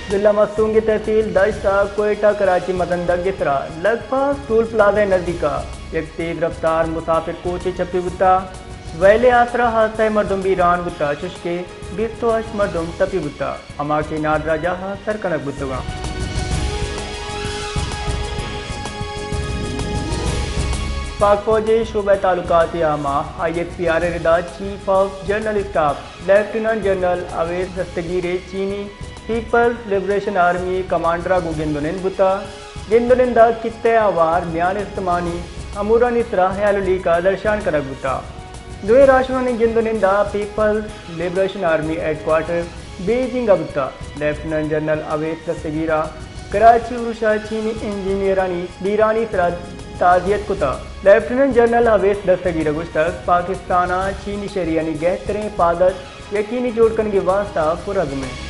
ضلع مستونگ تحصیل دشت ء کوئٹہ کراچی مزن ڈگ ء سرا لگپاس ٹول پلازہ ء نزیک ء یک تیز رفتار مسافر کوچے چپی بوتا۔ ویل ء آسرا حادثہ ء مردم بیران بوتا، چشکہ بیست و ہشت مردم ٹپی بوتا، ہما کہ نادراہ جاہ ء سر کنگ بوتگاں۔ پاک فوج ء شعبہ تعلقات عامہ، آئی ایس پی آر، ء ردا chief of general staff lieutenant general Awais Dastgir ء چینی پیپلز لبریشن آرمی ء کمانڈر ء گوں گند ء نند بوتا۔ گند ء نند ء خطہ ء ہوار میان استمانی امورانی سرا ہیال و لیکہ درشان کنگ بوتا۔ دوئیں راہشونانی گند ء نند ء people's liberation army headquarter Beijing ء بوتا۔ لیفٹیننٹ جنرل اویس دستگیر ء کراچی عروش ء چینی انجینئرانی بیرانی سرا تعزیت کتا۔ لیفٹیننٹ جنرل اویس دستگیر ء گوشتگ، پاکستان ء چینی شہریانی گہتریں حفاظت یقینی جوڑ کنگی واسطہ پرعزم انت۔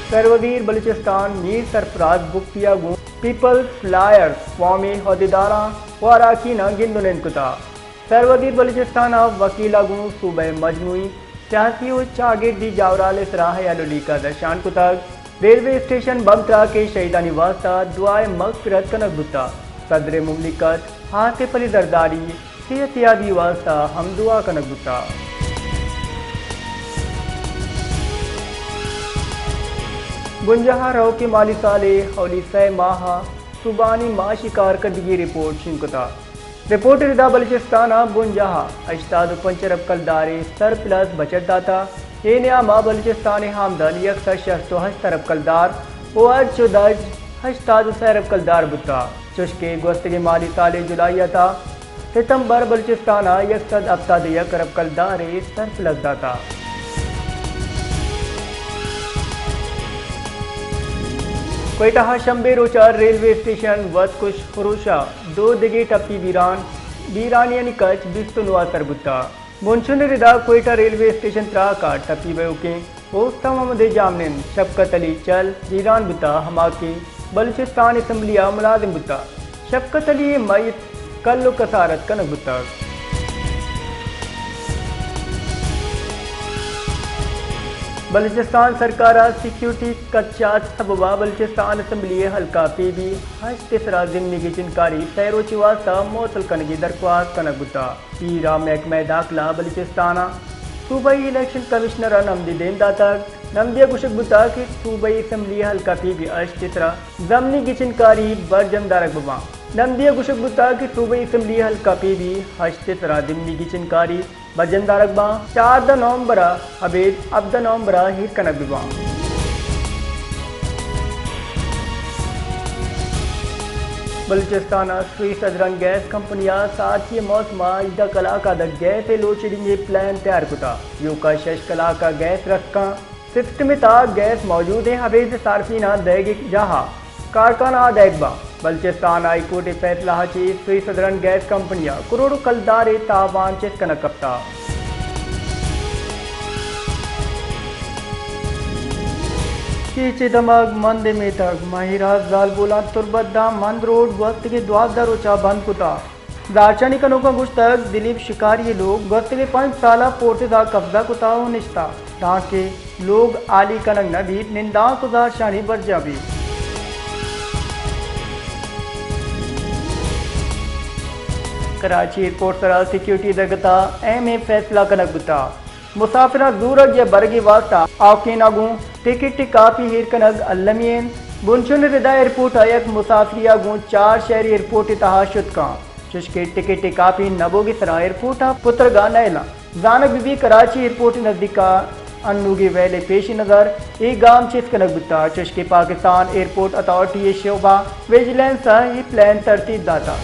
سروزیر بلوچستان میر سرفراز بگٹی ء گوں پیپلز لائرز قومی عہدیداراں و اراکیناں گند و نند کتا۔ سروزیر بلوچستان ء وکیل ء گوں صوبہ ء مجموعی سیاسی و چاگردی جاورال ء سرا ہیال و لیکہ درشان کتگ۔ ریلوے اسٹیشن بمب تراک ء شہیدانی واسطہ دعائے مغفرت کنگ بوتا۔ صدر مملکت آصف علی زرداری صحت یابی واسطہ ہم دعا کنگ بوتا۔ بنجاہ ء روکیں مالی سال ء اولی سئے ماہ ء صوبانی معاشی کارکردگی رپورٹ شنگ کتا۔ رپورٹ ء ردا بلوچستان ء بنجاہ ء ہشتاد و پنچ ارب کلدارے سرپلس بچت داتا۔ اے نیام ء بلوچستان ء آمدن یک سد شست و ہشت ارب کلدار و ارچ و درج ہشتاد و سئے ارب کلدار بوتا، چوشکہ گوستگیں مالی سال ء جولائی ء تا ستمبر بلوچستان ء یک سد ہپتاد و یک ارب کلدارے سرپلس داتا۔ کوئٹہ ء شنبے روچ ء ریلوے اسٹیشن وتکش خروش ء دو دگہ ٹپی بیران، بیرانیانی کچ بیست و نو ء سر بوتا۔ بنشون ء ردا کوئٹہ ریلوے اسٹیشن تراک ء ٹپی بئیوکیں اوستہ محمد جامنند شفقت علی چل بیران بوتا، ہما کہ بلوچستان اسمبلی ء ملازم بوتا۔ شفقت علی ء میت کل و کسارت کنگ بوتگ۔ بلوچستان سرکار ء سیکیورٹی خدشات سبب ء بلوچستان اسمبلی ء حلقہ پی بی ہشت ء سرا ضمنی گچینکاری سئے روچی واسطہ معطل کنگی درخواست کنگ بوتگ۔ پیر ء محکمہ داخلہ بلوچستان ء صوبائی الیکشن کمشنر ء نمدی دیم داتگ۔ نمدی ء گوشگ بوتگ کہ صوبائی اسمبلی ء حلقہ پی بی ہشت ء سرا ضمنی گچینکاری برجم دارگ بباں۔ نمدی ء گوشگ بوتگ کہ صوبائی اسمبلی ء حلقہ پی بی ہشت ء سرا ضمنی گچینکاری برجم دارگ باں۔ چاردہ نومبر ء ابید ہبدہ نومبر ء ایر کنگ بباں۔ بلوچستان ء سوئی سدرن گیس کمپنی ء سارتی ء موسم ء ہژدہ کلاک ء داں گیس ء لوڈ شیڈنگ ء پلان تیار کتا۔ ایوکا شش کلاک ء گیس رسکاں۔ سسٹم ء تہا گیس موجود انت، ابید صارفیناں دئیگ ء جاہ ء کارکنان ء دئیگ باں۔ بلوچستان ہائی کورٹ ء فیصلہ ء چہ سوئی سدرن گیس کمپنی ء کروڑ کلدار ء تاوان چست کنگ کپتگ۔ کیچ ء دمگ مند ء میتگ، ماہیراز زالبولاں تربت داں مند روڈ گوستگیں دوازدہ روچ ء بند کتگ۔ زارشانی کنوکاں گوشتگ، دلیپ شکاری ء لوگ گوستگیں پنچ سال ء فورسز ء قبضہ کتگ ء نشتگ، دانکہ لوگ ہالی کنگ نہ بیت، نندانک ء زارشانی برجاہ بیت۔ کراچی ایئرپورٹ سرا سیکیورٹی درگت ء اہمیں فیصلہ کنگ بوتگ۔ مسافراں زورگ یا برگی واسطہ آوکین ء گوں ٹکٹ ء کاپی ایر کنگ المی انت۔ بنشون ء ردا ایئرپورٹ ء یک مسافری ء گوں چار شہری ایئرپورٹ ء تہا شت کنت، چشکہ ٹکٹ ء کاپی نہ بوگ ء سرا ایئرپورٹ ء پترگ ء نئیلاں۔ زانگ بہ بیت کراچی ایئرپورٹ ء نزیک ء انوگیں ویل ء پیش نظر اے گام چست کنگ بوتگ، چشکہ پاکستان ایئرپورٹ اتھارٹی ء شعبہ ویجیلنس ء اے پلان ترتیب داتگ۔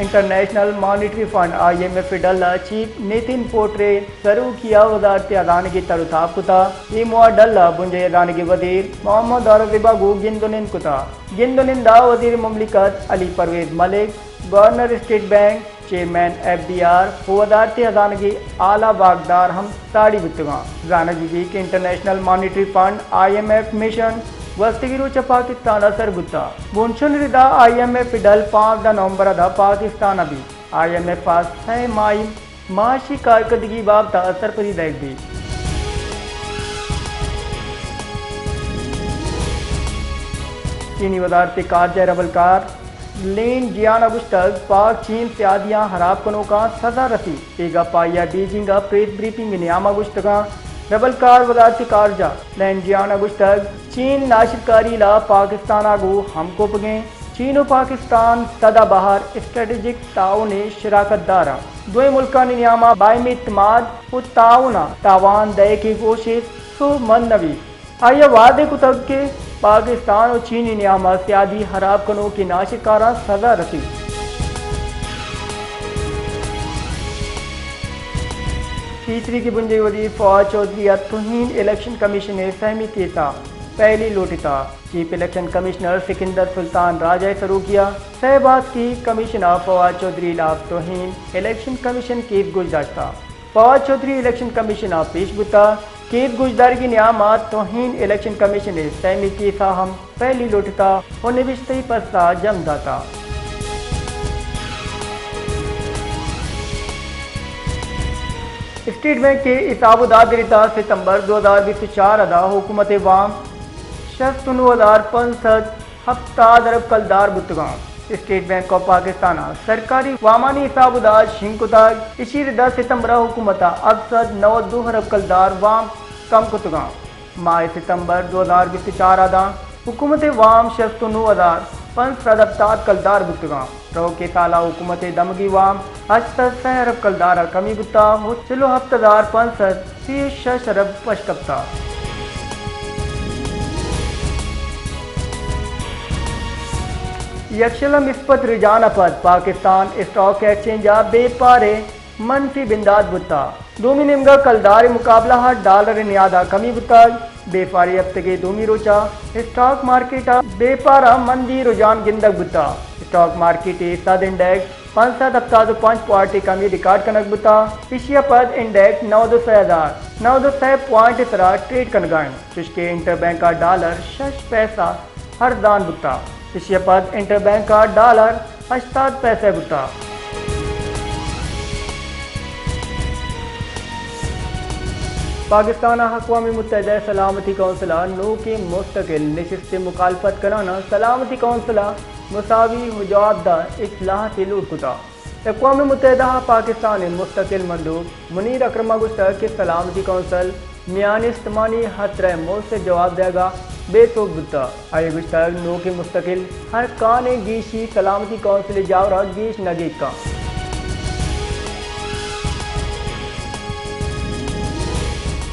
International Monetary Fund, I M F, ء ڈل ء چیف نیتن پوٹرے سروکی ء وزارت ہزانگی تر و تاب کتگ۔ اے موہ ء ڈل ء بنجاہی ہزانگی وزیر محمد اورنگزیب ء گوں گند و نند کتگ۔ گند و نند ء وزیر مملکت Ali Pervaiz Malik, governor state bank, chairman F D R و وزارت ہزانگی اعلی واکدار ہم ساڑی بوتگاں۔ زانگ بہ بیت کہ International Monetary Fund, I M F, mission گوستگیں روچ ء پاکستان ء سر بوتگ۔ بنشون ء ردا آئی ایم ایف ء ڈل پانزدہ نومبر ء داں پاکستان ء بیت۔ آئی ایم ایف ءَ سئے ماہی معاشی کارکردگی بابت ءَ سرپدی دئیگ بیت۔ چینی وزارت خارجہ ءِ ربلکار لین جیان ءَ گوشتگ، پاک چین سیادیاں ہراب کنوکاں سزا رسیت۔ اے گپ آئی ءَ بیجنگ ءَ پریس بریفنگ ءِ نیام ءَ گوشتگاں۔ ربلکار وزارت خارجہ لین جیان ءَ گوشتگ، چین ناشرکاری لا پاکستان ءَ گوں ہمکوپگیں۔ چین و پاکستان سدا بہر اسٹریٹجک تعاون ءِ شراکت دار انت۔ دوئیں ملکانی نیام ءَ باہمی اعتماد و تعاون ءَ تاوان دئیگ ءِ کوشست سوبمند نہ بیت۔ آئی ءَ وعدہ کتگ کہ پاکستان و چینی نیام ءَ سیادی ہراب کنوکیں ناشرکاراں سزا رسیت۔ پیسریگیں بنجاہی وزیر فواد چوہدری ءَ توہین الیکشن کمیشن ءِ سہمی کیس ءَ پہلی لوٹتہ۔ چیف الیکشن کمشنر سکندر سلطان راجہ ءِ سروکی ءَ سئے باسکی کمیشن ءَ فواد چوہدری لاپ توہین الیکشن کمیشن کیس گوشداشتہ۔ فواد چوہدری الیکشن کمیشن ءَ پیش بوتہ۔ کیس گوشدارگی نیام ءَ توہین الیکشن کمیشن ءِ سہمی کیس ءَ ہم پہلی لوٹتہ و نبشتہی پس ءَ جم داتہ۔ اسٹیٹ بینک ءِ حساب و داد ءِ ردا ستمبر دو ہزار بیست و چار ءَ دا حکومت ءِ وام شست و نو ہزار پنچ سد ہپتاد ارب کلدار بوتگاں۔ اسٹیٹ بینک آف پاکستان ءَ سرکاری وامانی حساب و داد شنگ کتگ۔ اشی ردا ستمبر ءَ حکومت ءَ ہپت سد نود و دو ارب کلدار وام کم کتگاں۔ ماہ ستمبر دو ہزار بیست و چار ءَ داں حکومت ءِ وام شست و نو ہزار پنچ سد ہپتاد کلدار بوتگاں۔ روکیں سال ءَ حکومت ءِ دمگی وام ہشت سد سئے ارب کلدار ءَ کمی بوتہ و چل و ہپت ہزار پنچ سد سی و شش ارب پش کپتہ۔ یکشل ءِ مثبت رجحان ءَ پد پاکستان اسٹاک ایکسچینج ءَ بیپار ءِ منفی بندات بوتہ۔ دومی نیمگ ءَ کلدار ءِ مقابلہ ءَ ڈالر ءِ نیاد ءَ کمی بوتگ۔ بیپار ءِ ہپتگ ءِ دومی روچ ءَ اسٹاک مارکیٹ ءَ بیپار ءَ مندی رجحان گندگ بوتہ۔ اسٹاک مارکیٹ ءِ سد انڈیکس پنچ سد ہپتاد و پنچ پوائنٹ ءِ کمی ریکارڈ کنگ بوتہ۔ ایشی ءَ پد انڈیکس نود و سئے ہزار نود و سئے پوائنٹ ءِ سرا ٹریڈ کنگ ءَ انت، چوشکہ انٹر بینک ءَ ڈالر شش پیسہ ارزان بوتہ۔ ایشی ءَ پد انٹر بینک ءَ ڈالر ہشتاد پیسہ بوتہ۔ پاکستان ءَ اقوام متحدہ ءِ سلامتی کونسل ءَ نوکیں مستقل نشست ءِ مخالفت کنان ءَ سلامتی کونسل ءَ مساوی و جوابدار اصلاحاتے لوٹ کتہ۔ اقوام متحدہ ءَ پاکستان ءِ مستقل مندوب منیر اکرم ءَ گوشتگ کہ سلامتی کونسل میان استمانی ہترہ ملک ءِ جواب دیگ ءَ بے سوب بوتگ۔ آئی ءَ گوشتگ نوکیں مستقل ارکان ءِ گیشی سلامتی کونسل ءِ جاور ءَ گیش نہ گیگ کنت۔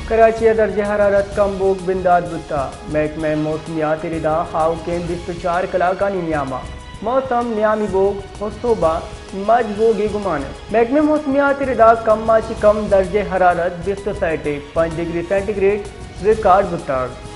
کراچی ءَ درجہ حرارت کم بوگ بندات بوتگ۔ محکمہ موسمیات ءِ ردا آؤکیں بیست و چار کلاکانی نیام ءَ موسم نیامی بوگ و سہب ءَ مج بوگ ءِ گمان انت۔ محکمہ موسمیات ءِ ردا کم ءَ چہ کم درجہ حرارت بیست و سئے ٹیپ پنچ ڈگری سینٹی گریڈ ریکارڈ بوتگ۔